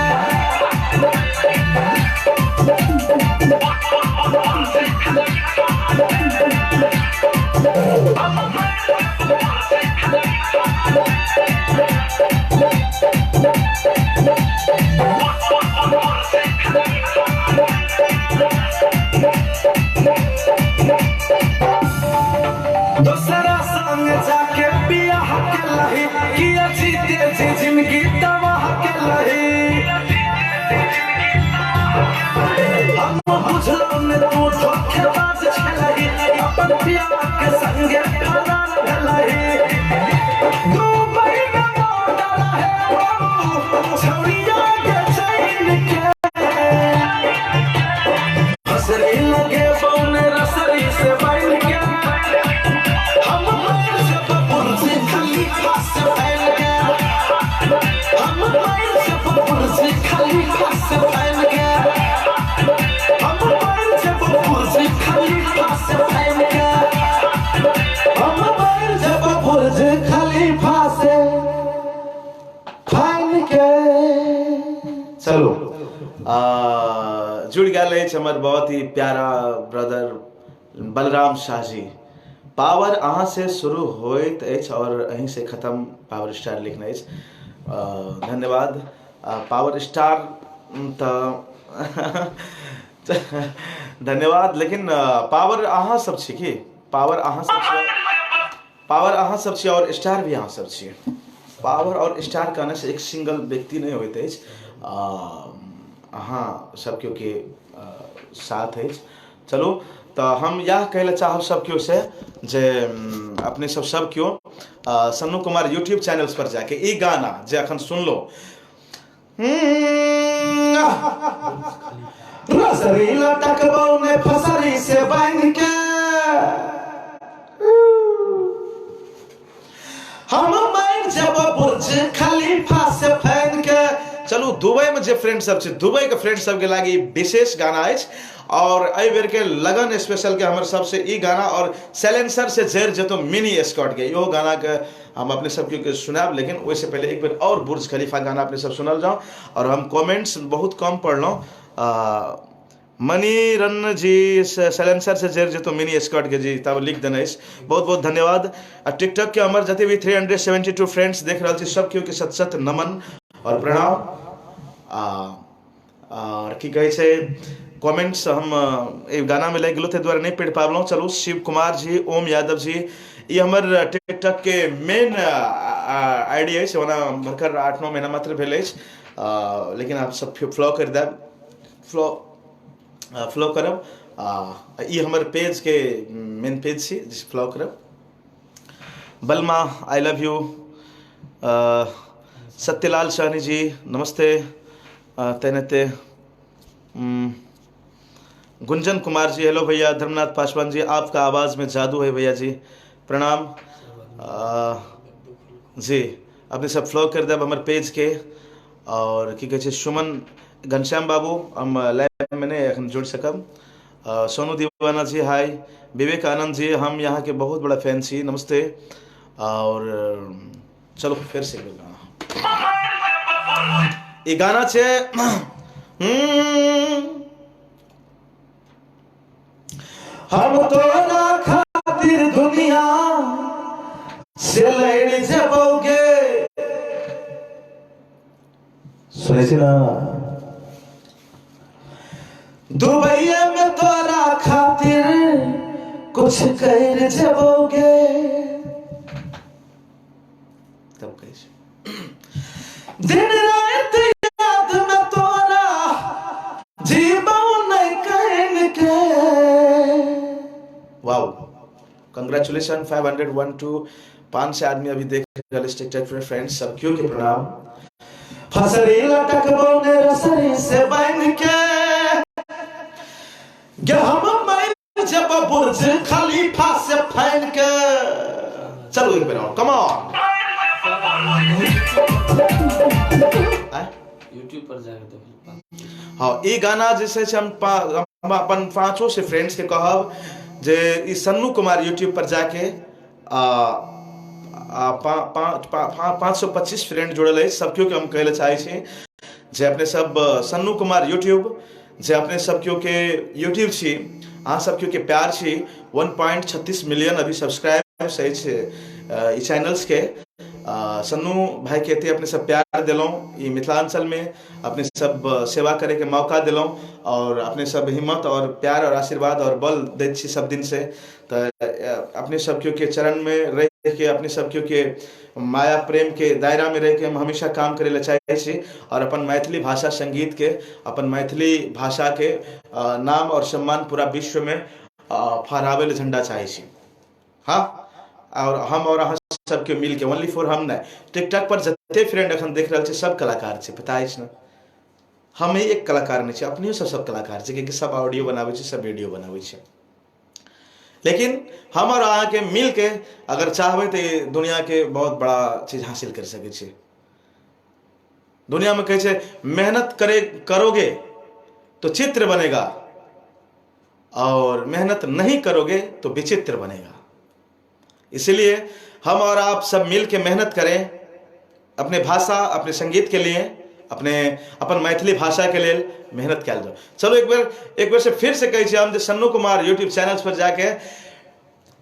दूसरा संग जाके बियाह के लही, किया जीते जी जिंदगी तबाह के लही। हम बुझलौं ने तू धोखेबाज छलही, अपन पिया के संगे फरार भेलही। दुबई में बॉर्डर है बाबू छौड़िया के चैन के, फसरी लगे बौने रसरी से बन के, हम मर जब बुर्ज खलीफा से फैल के, हम मर जब बुर्ज खलीफा से फैल के, हम मर जब बुर्ज खलीफा से फैल के, हम मर जब बुर्ज खलीफा से फैल के। चलो जुड़ गेल अछि हमर बहुत ही प्यारा ब्रदर बलराम शाह जी। पावर अहाँ से शुरू होइत अछि और अहीं से खत्म, पावर स्टार लिखने अछि। धन्यवाद पावर स्टार तऽ धन्यवाद, लेकिन पावर अहाँ सब छी की? पावर अहाँ सब छी, पावर अहाँ सब छी और स्टार भी अहाँ सब छी। पावर और स्टार कहने से एक सिंगल व्यक्ति नहीं होइत अछि, अहाँ सब केओ के साथ अछि। चलू तऽ हम इएह कहै लए चाहब सब केओ से जे अपने सब सब केओ सन्नू कुमार यूट्यूब चैनल्स पर जाके ई गाना जे अखन सुनलो, रसरी लटकबौ ने फसरी से बांध के, हम मर जब बुर्ज खलीफा से फैन के। चलू दुबई में जे फ्रेंड सब छै, दुबई के फ्रेंड सब के लागी विशेष गाना अछि और एहि बेर के लगन स्पेशल के हमर सबसे ई गाना और साइलेंसर से जरि जेतो मिनी स्कॉट के इहो गाना के हम अपने सबके के सुनायब, लेकिन ओहिसँ पहिले एक बेर और बुर्ज खलीफा गाना अपने सब सुनल जाउ। और हम कमेंट्स बहुत कम पढ़लहुँ। मणि रन जी साइलेंसर से जरि जेतो मिनी स्कॉट के जी तब लिख देने अछि, बहुत बहुत धन्यवाद। आ टिकटॉक के हमर जते भी 372 फ्रेंड्स देख रहल छी सब केओ के सत सत नमन और प्रणाम। और की कहै छै कमेंट्स हम एहि गानामे लागि गेलहुँ ताहि दुआरे नहि पढ़ि पाबलहुँ। चलू शिव कुमार जी, ओम यादव जी, ई हमर टिकटॉक के मेन आईडी अछि। ओना भरकर 8-9 महीना मात्र भेल अछि, लेकिन आप सब फ्लो करि देब, फ्लो फ्लो करब। ई हमर पेज के मेन पेज छी जिस फ्लो करब। बलमा I love you, Satyalal Sahni ji नमस्ते। तेनाते गुंजन कुमार जी हेलो भैया। धर्मनाथ पासवान जी आपका आवाज़ में जादू है भैया जी, प्रणाम। जी अपने सब फ्लो कर देब हमर पेज के। और की कहै छै सुमन घनश्याम बाबू हम लाइव में नहीं एखन जुड़ सकब। सोनू दीवाना जी हाय। विवेक आनंद जी हम यहाँ के बहुत बड़ा फैन छी, नमस्ते। और चलो फिर से गाना, ई गाना छै हम तोरा खातिर दुनिया से लड़ जबोगे। सुनै छी ना, दुबई में तोरा खातिर कुछ कर जबोगे। तब कहै छै दिन रात याद में तोरा जीवन नहीं कहन के। वाओ, कंग्रेचुलेशन 501 टू 500 आदमी अभी देख रहल अछि टिकटॉक पर। फ्रेंड्स सब क्यों के प्रणाम। फसरी लटकबो ने रसरी से बांध के, हम मर जेबो बुर्ज खलीफा से फैन के। चलू एक बेर और, कम ऑन। यूट्यूब पर जाके देख। हाँ, ई गाना जे छै से हम अपन पांचों से फ्रेंड्स के कहब जे ई सन्नू कुमार यूट्यूब पर जाके 525 फ्रेंड जुड़ल अछि, सब केओ के हम कहै लए चाहै छी जे अपने सब सन्नू कुमार यूट्यूब, जे अपने सब केओ के यूट्यूब छी, अहाँ सब केओ के प्यार छी। 1.36 मिलियन अभी सब्सक्राइब अछि ई चैनल्स के। सन्नू भाई के एते अपने सब प्यार देलहुँ, ई मिथिलांचल में अपने सब सेवा करे के मौका देलहुँ और अपने सब हिम्मत और प्यार और आशीर्वाद और बल दैत छी सब दिन से। तऽ अपने सब केओ के चरण में रह के, अपने सब केओ के माया प्रेम के दायरा में रह के हम हमेशा काम करे ला चाहे छी और अपन मैथिली भाषा संगीत के, अपन मैथिली भाषा के नाम और सम्मान पूरा विश्व में फहरावे ला झंडा चाहे छी। हाँ, और हम और अहाँ सबके मिल के, ओनली फॉर हम नहीं, टिकटॉक पर जते फ्रेंड अखन देख रहल छी सब कलाकार छै, पता अछि ने? हम ही एक कलाकार नहीं छी, अपनियो सब सब कलाकार छै, कियाकि सब ऑडियो बनाबै छै, सब वीडियो बनाबै छै। लेकिन हम और अहाँ के मिल के अगर चाहबै तऽ दुनिया के बहुत बड़ा चीज हासिल कर सकै छी। दुनिया में कहै छै मेहनत करोगे तो चित्र बनेगा और मेहनत नहीं करोगे तो विचित्र बनेगा। इसलिए हम और आप सब मिल के मेहनत करें अपने भाषा, अपने संगीत के लिए, अपन मैथिली भाषा के लिए मेहनत कयल जाओ। चलो एक बार से फिर से कहै छी हम जे सन्नू कुमार यूट्यूब चैनल पर जाके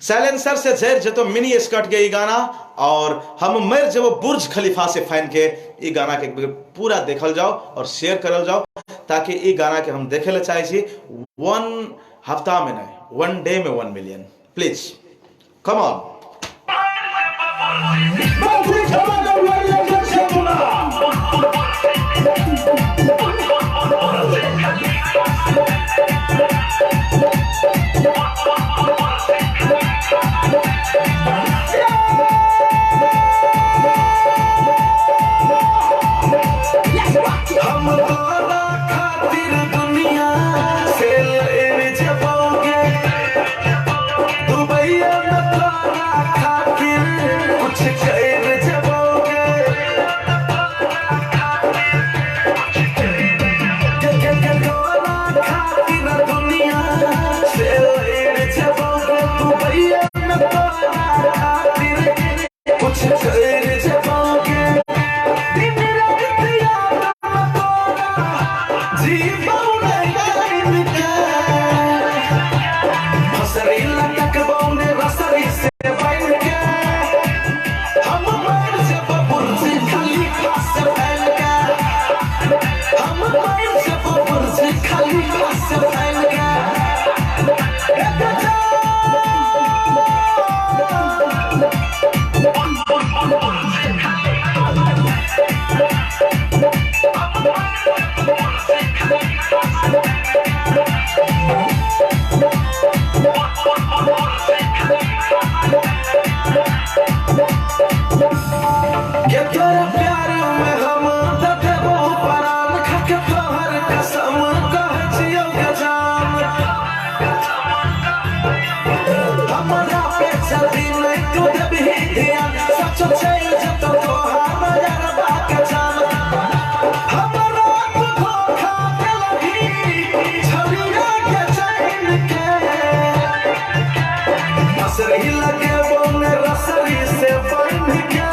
साइलेंसर से जर जतो मिनी स्कर्ट के ई गाना और हम मर जब बुर्ज खलीफा से फैन के ई गाना के पूरा देखल जाओ और शेयर करल जाओ, ताकि ई गाना के हम देखे ला चाहे छी 1 हफ्ता में नहीं, 1 डे में 1 मिलियन। Please come on. हम तोरा खातिर दुनिया से लड़ जबोगे, दुबईया में तोरा खातिर कुछ कर जबोगे। तोरा खातिर दुनिया से लड़ जबोगे, दुबईया में तोरा खातिर कुछ कर जबोगे। दिन रात याद तोरा जीवन नहीं के, फसरी लटकबो ने रसरी से बन के, हम मर जब बुर्ज खलीफा से फैल के, हम मर जब बुर्ज खलीफा से फैल के। के तोरा प्यार में हम देबो परान, खाके तोहर कसम कहै छियौ गे जान। हमरा पे जल्दी नहीं तू देबही ध्यान, सच चलि जेतौ तोहार नजरबा के जान। हमरा तू धोखा देलही छड़िया के चैन के, असरी लगेबो ने रसरी से बान्हि के,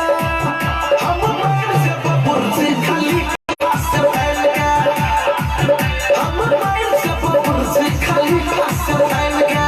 हम मर जब बुर्ज खलीफा से फैल के, हम मर जब बुर्ज खलीफा से फैल के।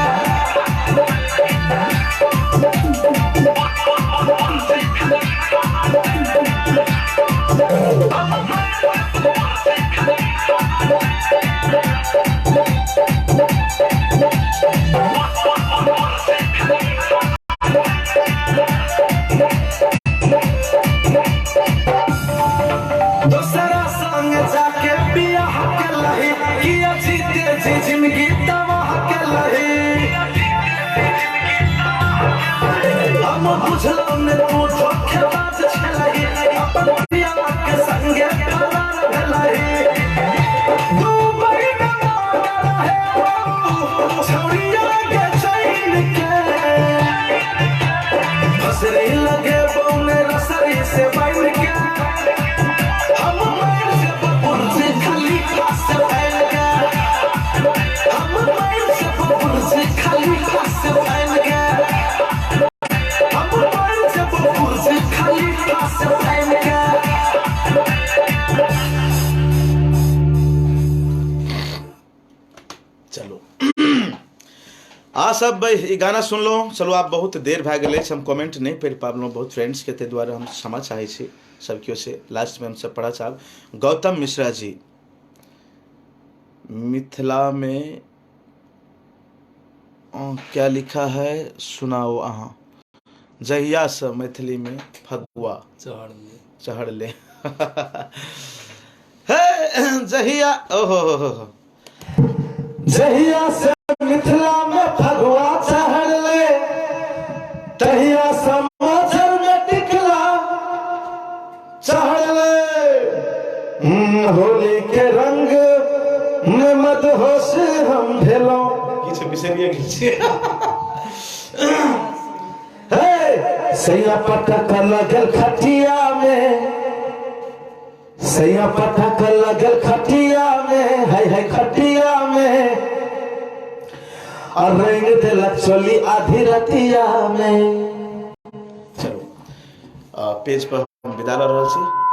दोसरा संग जाके बियाह के लही, किया जीते जी जिंदगी तबाह के लही। हम बुझलौं ने तू धोखेबाज छलही, अपन पिया के संगे फरार भेलही। दुबई में मर्डर है छौड़िया के आ सब भाई ई गाना सुनलहुँ। चलू आब बहुत देर भए गेल अछि, हम कमेंट नहि पढ़ि पाबलहुँ बहुत फ्रेंड्सके, ताहि दुआरे हम क्षमा चाहै छी सब केओ से। लास्टमे हम सब पढ़ऽ चाहब। गौतम मिश्रा जी, मिथिला में क्या लिखा है सुनाओ अहाँ। जहिया से मैथिली में फगुआ चढ़ले हे, जहिया ओहो हो हो हो। जहिया से मिथिला में फगुआ चढ़ले तहिया समाचार में टिकला चढ़ले। होली के रंग में मदहोश हम भेलौं। किछु बिसरिए गेल छियै। हे सैया पटक लगल खटिया में, सैया पटक लगल खटिया में, है है खटिया में, और रंग देलक चोली आधी रतिया में। चलू, पेज पर हम विदा लऽ रहल छी।